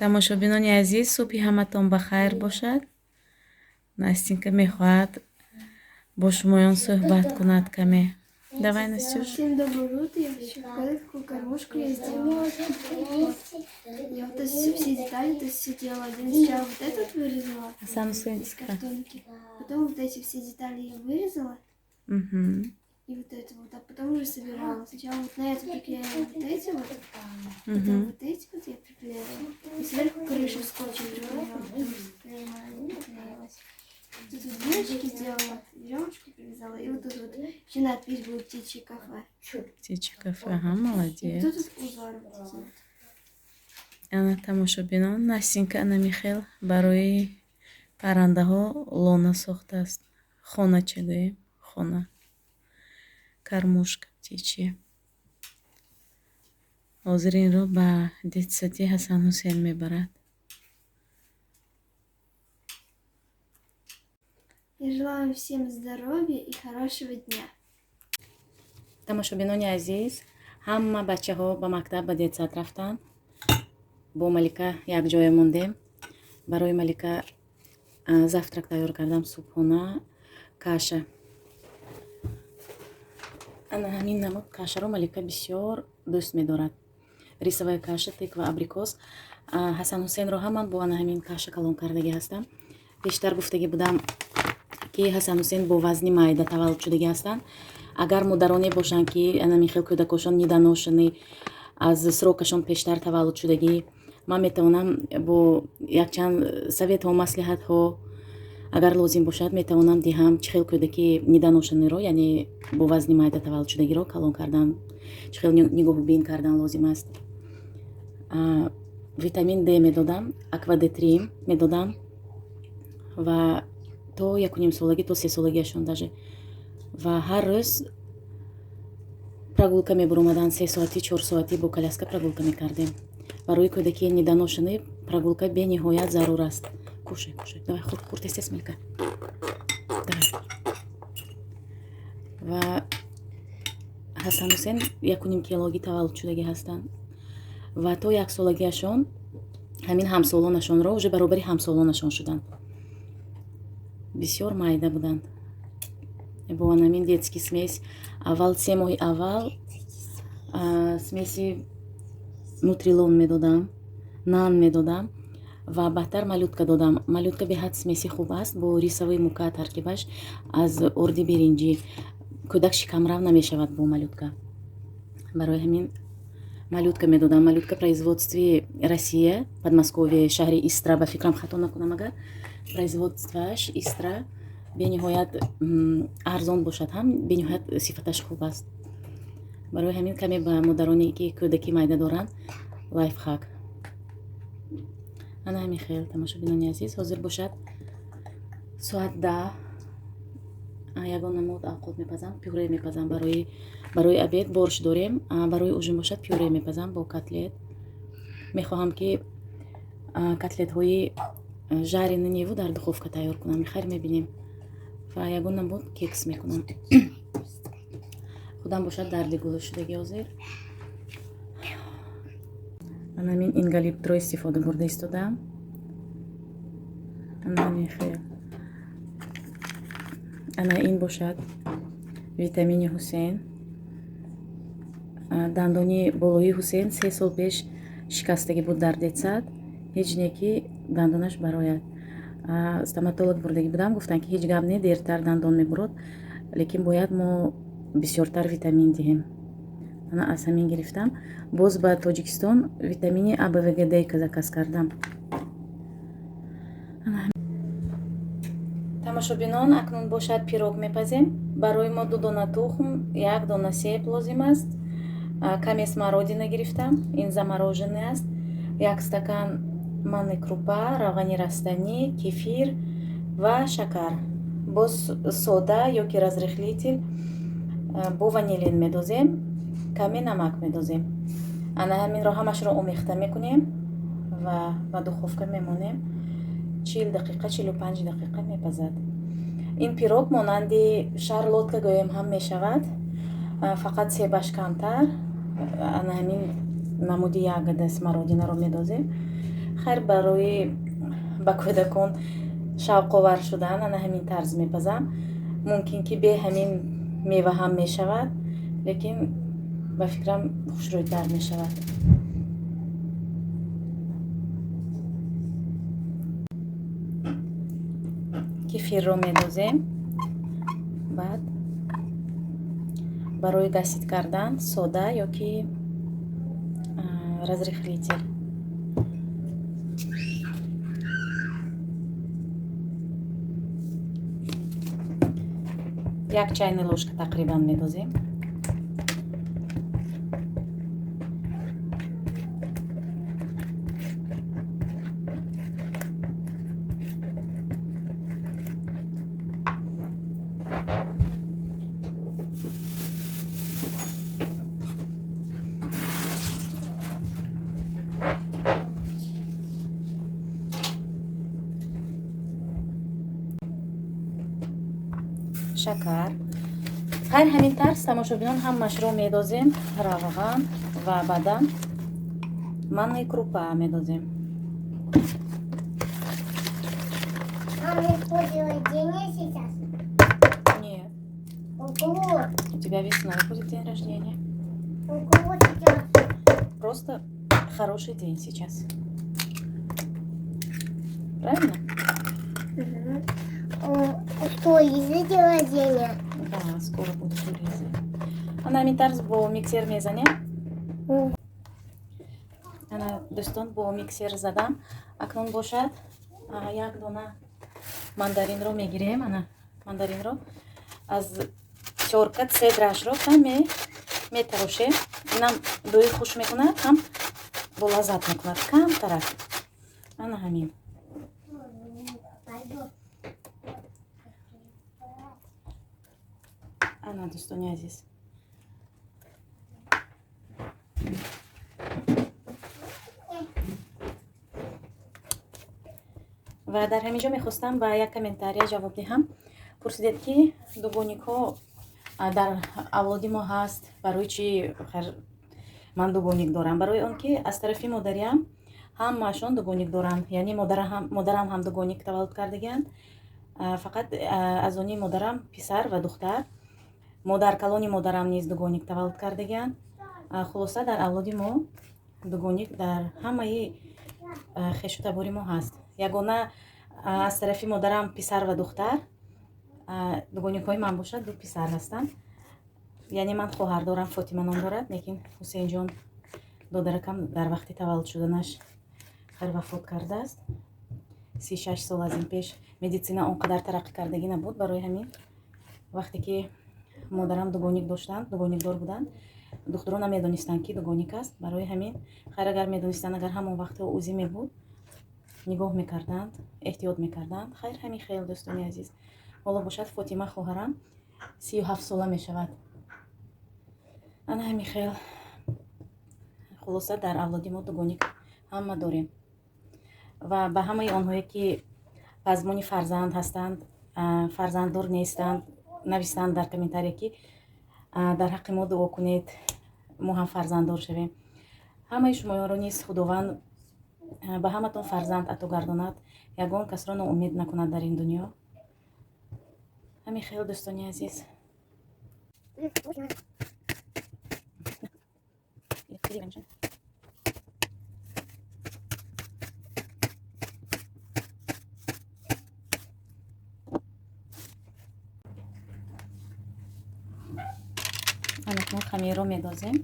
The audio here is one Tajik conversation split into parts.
Тамошобинони азиз, субҳи ҳаматон ба хайр бошад. Настенька мехоҳад бо шумоён суҳбат кунад каме. Давай, Настюш. Всем доброе утро. Я хочу показать, какую кормушку я сделала. Вот. Я вот все детали, то есть все делала. Один сначала вот этот вырезала Ҳасан Ҳусейн из картонки. Потом вот эти все детали я вырезала. И вот это вот, а потом уже собирала. Сначала вот на это приклеила вот эти вот, потом вот эти вот я приклеила. И сверху крышу скотчем приклеила, потому что нормально не приклеилась. Тут вот дырочки сделала, веревочку привязала, и вот тут вот еще надпись будет «Птичье кафе». Птичье кафе, ага, И молодец. тут вот узор вот такие вот. Ана, тамошобинон, Настенька ана михел барои паррандаҳо лона сохтааст. Хонача гӯем, хона. Кормушка птичья. Ҳозир инро ба детсади Ҳасан Ҳусейн мебарад. Я желаю всем здоровья и хорошего дня. Тамошобинони азиз, ҳама бачаҳо ба мактаб, ба детсад рафтанд. Бо Малика якҷоя мондем. Барои Малика завтрак тайёр кардам, субҳона, каша. Ана ҳамин намуд кашаро Малика бисёр дӯст медорад. Рисовая каша, тыква, абрикос. Ҳасан Ҳусейнро ҳам ман бо ана ҳамин каша калон кардагӣ ҳастам. Пештар гуфтагӣ будам, ки Ҳасан Ҳусейн бо вазни майда таваллуд шудагӣ ҳастанд. Агар модароне бошанд, ки анамин хел кӯдакошон недоношенный, аз срокашон пештар таваллуд шудагӣ, ман метавонам бо якчанд советҳо, маслиҳатҳо, агар лозим бошад, метавонам диҳам, чӣ хел кӯдаки недоношенныйро, яъне бо вазни майда таваллуд шудагиро калон кардан, чӣ хел нигоҳубин кардан лозим аст. Витамин Д медодам, Аквадетрим медодам ва то 1,5 солагӣ, то 3 солагиашон даже. Ва ҳар рӯз прогулка мебуромаданд, 3 соатӣ, 4 соатӣ бо коляска прогулка мекардем. Барои кӯдаки недоношенный прогулка бениҳоят зарур аст. Кушай, кушай, давай, хур, хур, тез, тез, Малика, давай. Ва Ҳасан Ҳусен 1,5 килогӣ таваллуд шудагӣ ҳастанд ва то 1 солагиашон ҳамин ҳамсолонашонро уже баробари ҳамсолонашон шуданд, бисёр майда буданд. Бо ҳамин детский смесь аввал, 3 моҳи аввал смеси Нутрилон медодам, нан медодам ва баъдтар Малютка додам. Малютка беҳад смеси хуб аст, бо рисовый мука таркибаш, аз орди биринҷӣ. Кӯдак шикамрав намешавад бо Малютка. Барои ҳамин Малютка медодам. Малютка производстви Россия, Подмосковье, шаҳри Истра, ба фикрам, хато накунам агар, производствоаш Истра. Бениҳоят арзон бошад ҳам, бениҳоят сифаташ хуб аст. Барои ҳамин каме ба модароне, ки кӯдаки майда доранд, лайфхак. Ана ҳамин хел, тамошобинони азиз. Ҳозир бошад соат 10. Ягон намуд авқот мепазам, пюре мепазам. Барои обед борщ дорем, барои ужин бошад пюре мепазам бо котлет. Мехоҳам, ки котлетҳои жареный неву дар духовка тайёр кунам. Хайр, мебинем. Ва ягон намуд кекс мекунам. Худам бошад дарди гулӯ шудагӣ. Ҳозир ана ҳамин ингалиптро истифода бурда истодаам. Ана ҳамин хел. Ана ин бошад витамини Ҳусейн. Дандони болои Ҳусейн 3 сол пеш шикастагӣ буд дар детсад. Ҳеҷ не, ки дандонаш барояд. Стоматолог бурдагӣ будам, гуфтанд, ки ҳеҷ гап не, дертар дандон мебурод, лекин бояд мо бисёртар витамин диҳем. Ана аз ҳамин гирифтам. Боз ба Тоҷикистон витамини АБВГД заказ кардам. Тамошобинон, акнун бошад пирог мепазем. Барои мо ду дона тухм, як дона себ лозим аст. Каме смородина гирифтам, ин замороженный аст, як стакан манный крупа, равғани растанӣ, кефир ва шакар, боз сода ё ки разрыхлитель, бо ванилин медозем, каме намак медозем. Ана ҳаминро ҳамашро омехта мекунем ва ба духовка мемонем. 40 дақиқа, 45 дақиқа мепазад. Ин пирог монанди шарлотка гӯем ҳам мешавад, фақат себаш камтар. Ана ҳамин намуди ягода, смородинаро медозем. Хайр, барои ба кӯдакон шавқовар шудан ана ҳамин тарз мепазам. Мумкин ки бе ҳамин мева ҳам мешавад, лекин ба фикрам хушрӯйтар мешавад. Кефирро медозем. Баъд барои гасид кардан сода ё ки разрыхлитель. Як чайная ложка тақрибан медозем. Шакар. Хайр, ҳамин тарз тамошобинон ҳамашро медозем, равған ва баъдан маннаи крупа медозем. Мама, день рождения сейчас? Нет. У кого? У тебя весной будет день рождения. У кого сейчас? Просто хороший день сейчас. Правильно? Угу. Что, Лизы день рождения? Да, скоро будет у Лизы. Ана ҳамин тарз бо миксер мезанем. Ана, дӯстон, бо миксер задам. Акнун бошад, як дона мандаринро мегирем. Ана мандаринро аз тёрка цедрашро каме метарошем. Инам бӯи хуш мекунад, ҳам бо лаззат мекунад. Камтарак. Ана ҳамин. Ана, дӯстони азиз. Ва дар ҳамин ҷо мехостам ба як комментария ҷавоб диҳам. Пурсидед, ки дугоникҳо дар авлоди мо ҳаст, барои чи ман дугоник дорам? Барои он ки аз тарафи модариам ҳамаашон дугоник доранд. Яъне модарам ҳам дугоник таваллуд кардагианд. Фақат аз они модарам писар ва духтар. Модар калони модарам низ дугоник таваллуд кардагианд. Хулоса, дар авлоди мо дугоник дар ҳамаи хешу табори мо ҳаст. Ягона аз тарафи модарам писар ва духтар, дугоникҳои ман бошад ду писар ҳастанд. Яъне ман хоҳар дорам, Фотима ном дорад, лекин Ҳусейнҷон додаракам дар вақти таваллуд шуданаш хайр вафот кардааст. 36 сол аз ин пеш медицина он қадар тараққӣ кардагӣ набуд. Барои ҳамин вақте ки модарам дугоник доштанд, дугоникдор буданд, духтурон намедонистанд, ки дугоник аст. Барои ҳамин хайр, агар медонистанд, агар ҳамон вақтҳо УЗИ мебуд, нигоҳ мекарданд, эҳтиёт мекарданд. Хайр, ҳамин хел, дӯстони азиз. Ҳоло бошад Фотима хоҳарам 37 сола мешавад. Ана ҳамин хел. Хулоса, дар авлоди мо дугоник ҳама дорем. Ва ба ҳамаи онҳое ки пазмони фарзанд ҳастанд, фарзанддор нестанд, нависанд дар комментария, ки дар ҳаққи мо дуо кунед, мо ҳам фарзанддор шавем. Ҳамаи шумоёнро низ Худованд ба ҳаматон фарзанд ато гардонад, ягон касро ноумед накунад дар ин дунё. Ҳамин хел, дӯстони азиз. Анакнун хамирро медозем.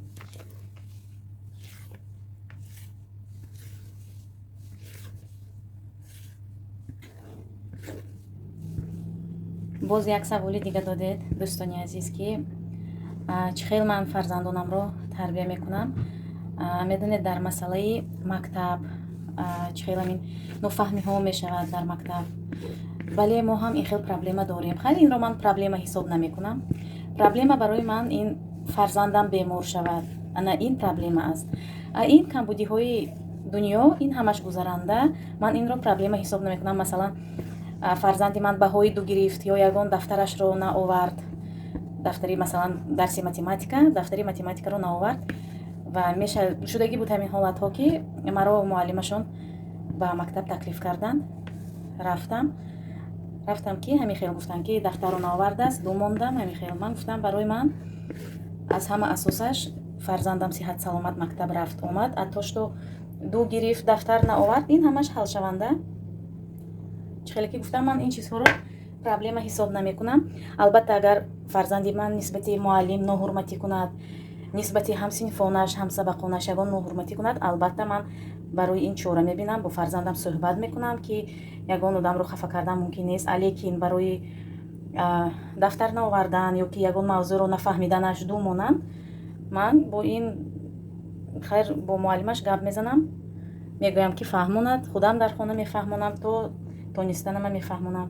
Боз як саволи дига додед, дӯстони азиз, ки чӣ хел ман фарзандонамро тарбия мекунам. Медонед, дар масъалаи мактаб чӣ хел ҳамин нофаҳмиҳо мешавад дар мактаб. Бале, мо ҳам ин хел проблема дорем. Хайр, инро ман проблема ҳисоб намекунам. Проблема барои ман ин фарзандам бемор шавад. Ана ин проблема аст. Ин камбудиҳои дунё, ин ҳамаш гузаранда. Ман инро проблема ҳисоб намекунам. Масалан, фарзанди ман баҳои ду гирифт ё ягон дафтарашро наовард. Дафтари, масалан, дарси математика, дафтари математикаро наовард. Ва шудагӣ буд ҳамин ҳолатҳо, ки маро муаллимашон Ба мактаб таклиф карданд, рафтам. Рафтам, ки ҳамин хел гуфтанд, ки дафтарро наовардааст, ду мондам. Ҳамин хел ман гуфтам, барои ман аз ҳама асосаш фарзандам сиҳат саломат мактаб рафт омад. А то что ду гирифт, дафтар наовард, ин ҳамаш ҳалшаванда. Чӣ хеле ки гуфтам, ман ин чизҳоро проблема ҳисоб намекунам. Албатта, агар фарзанди ман нисбати муаллим ноҳурматӣ кунад, нисбати ҳамсинфонаш, ҳамсабақонаш ягон ноҳурматӣ кунад, албатта, ман барои ин чора мебинам, бо фарзандам суҳбат мекунам, ки ягон одамро хафа кардан мумкин нест. Лекин барои дафтар наовардан ё ки ягон мавзӯъро нафаҳмиданаш ду монанд, ман бо ин хайр бо муаллимаш гап мезанам, мегӯям, ки фаҳмонад. Худам дар хона мефаҳмонам, то тонистанама мефаҳмонам.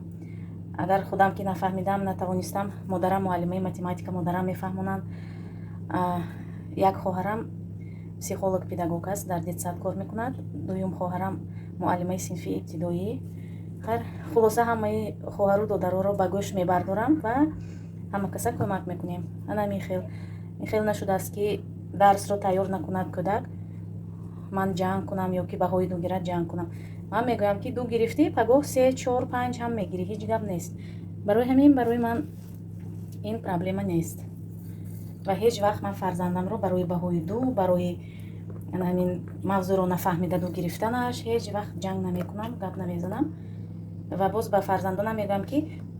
Агар худам ки нафаҳмидам, натавонистам, модарам муаллимаи математика, модарам мефаҳмонанд. Як хоҳарам психолог педагог аст, дар детсад кор мекунад, дуюм хоҳарам муаллимаи синфи ибтидоӣ. Хайр, хулоса, ҳамаи хоҳару додароро ба гӯш мебардорам ва ҳама каса кӯмак мекунем. Ана ҳамин хел. Ин хел нашудааст, ки дарсро тайёр накунад кӯдак, ман ҷанг кунам ё ки баҳои ду гирад, ҷанг кунам. Ман мегӯям, ки ду гирифтӣ, пагоҳ се, чор, панҷ ҳам мегирӣ, ҳеҷ гап нест. Барои ҳамин барои ман ин проблема нест ва ҳеҷ вақт ман фарзандамро барои баҳои ду, барои ҳамин мавзӯъро нафаҳмида ду гирифтанаш ҳеҷ вақт ҷанг намекунам, гап намезанам. Ва боз ба фарзандонам мегӯям, ки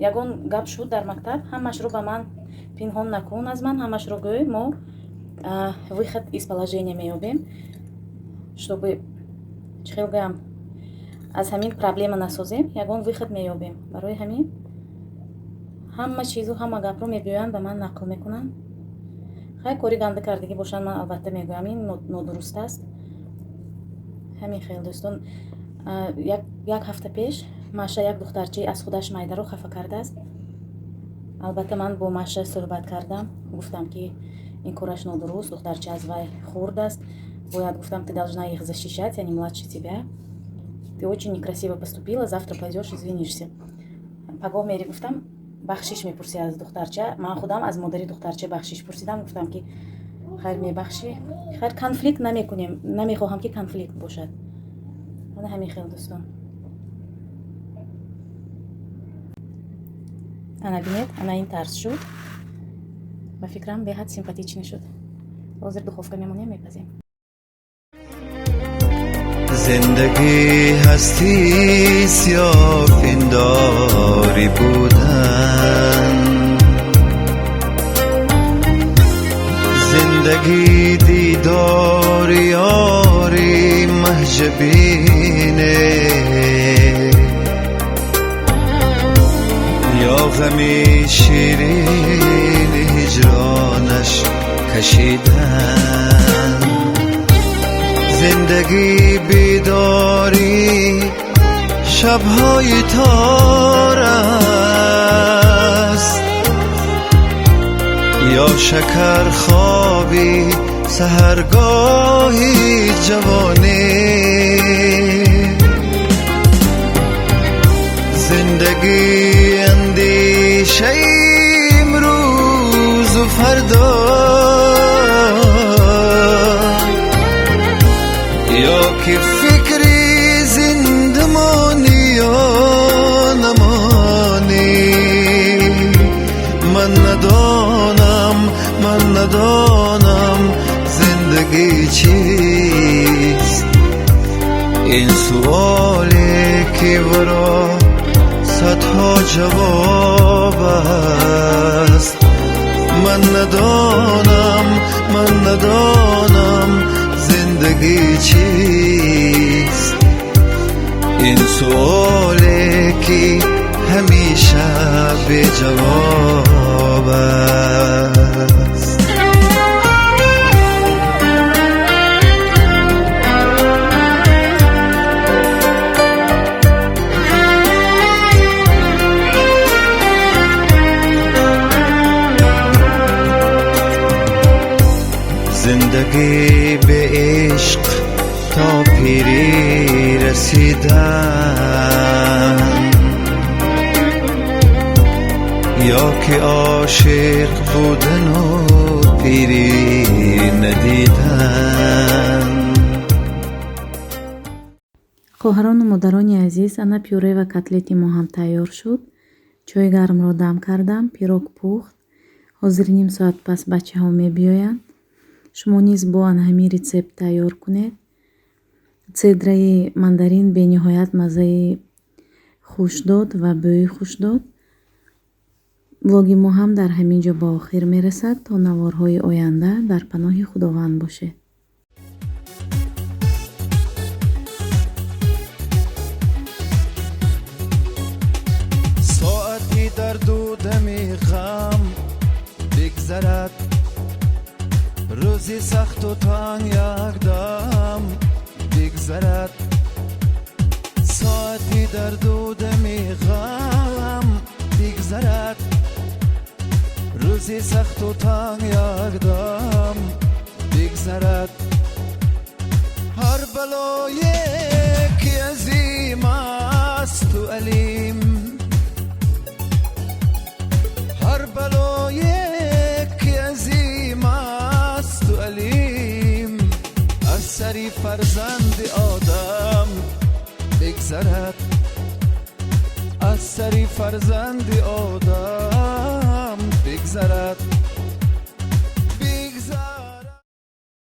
ягон гап шуд дар мактаб, ҳамашро ба ман пинҳон накун, аз ман ҳамашро гӯй, мо выход из положения меёбем, чтобы, чӣ хел гӯям, аз ҳамин проблема насозем, ягон выход меёбем. Барои ҳамин ҳама чизу ҳама гапро мегӯянд, ба ман нақл мекунанд. Хай, кори ганда кардагӣ бошанд, ман албатта мегӯям, ин нодуруст аст. Ҳамин хел, дӯстон. Як ҳафта пеш Маша як духтарчаи аз худаш майдаро хафа кардааст. Албатта, ман бо Маша суҳбат кардам, гуфтам, ки ин кораш нодуруст, духтарча аз вай хурд аст, бояд, гуфтам, ты должна их защищать, они младше тебя, ты очень некрасиво поступила, завтра пойдешь, извинишься. Пагоҳ мери, гуфтам, бахшиш мепурсӣ аз духтарча. Ман худам аз модари духтарча бахшиш пурсидам, гуфтам, ки хайр, мебахшӣ. Хайр, конфликт намекунем, намехоҳам, ки конфликт бошад. Ана ҳамин хел, дӯстон. Ана бинед, ана ин тарз шуд. Ба фикрам, беҳад симпатичный шуд. Ҳозир духовка мемонем, мепазем. زندگی هستی یا پنداری بودن، زندگی دیدار یاری مهجبینه یا غمی شیرین هجرانش کشیدن، زندگی بیداری شبهای تار است یا شکر خوابی سحرگاهی جوانی، زندگی اندیشه امروز و فردا یا که فکری زندمانی یا نمانی. من ندانم، من ندانم زندگی چیست. این سوالی که ورا صدها جواب است. من ندانم، من ندانم زندگی چیست. این سوالی که همیشه بی جواب است. زندگی به عشق تا پیری رسیدن یا که عاشق بودن و پیری ندیدن. Хоҳарону модарони азиз, ана пюре ва котлети мо ҳам тайёр шуд. Чойи гармро дам кардам, пирог пухт. Ҳозир ним соат пас бачаҳо мебиёянд. Шумо низ бо ана ҳамин рецепт тайёр кунед. Цедраи мандарин бениҳоят маззаи хуш дод ва бӯи хуш дод. Влоги мо ҳам дар ҳамин ҷо ба охир мерасад. То наворҳои оянда дар паноҳи Худованд бошед. Соати дарду дами ғам бигзарад, рӯзи сахту танг якдам бигзарад. Соати дарду дами ғам бигзарад, рӯзи сахту танг якдам бигзарад. Ҳар балое ки азим асту алим, ҳар балое ки азим асту алим, аз сари фарзанди одам бигзарад, аз сари фарзанди одам бигзарад.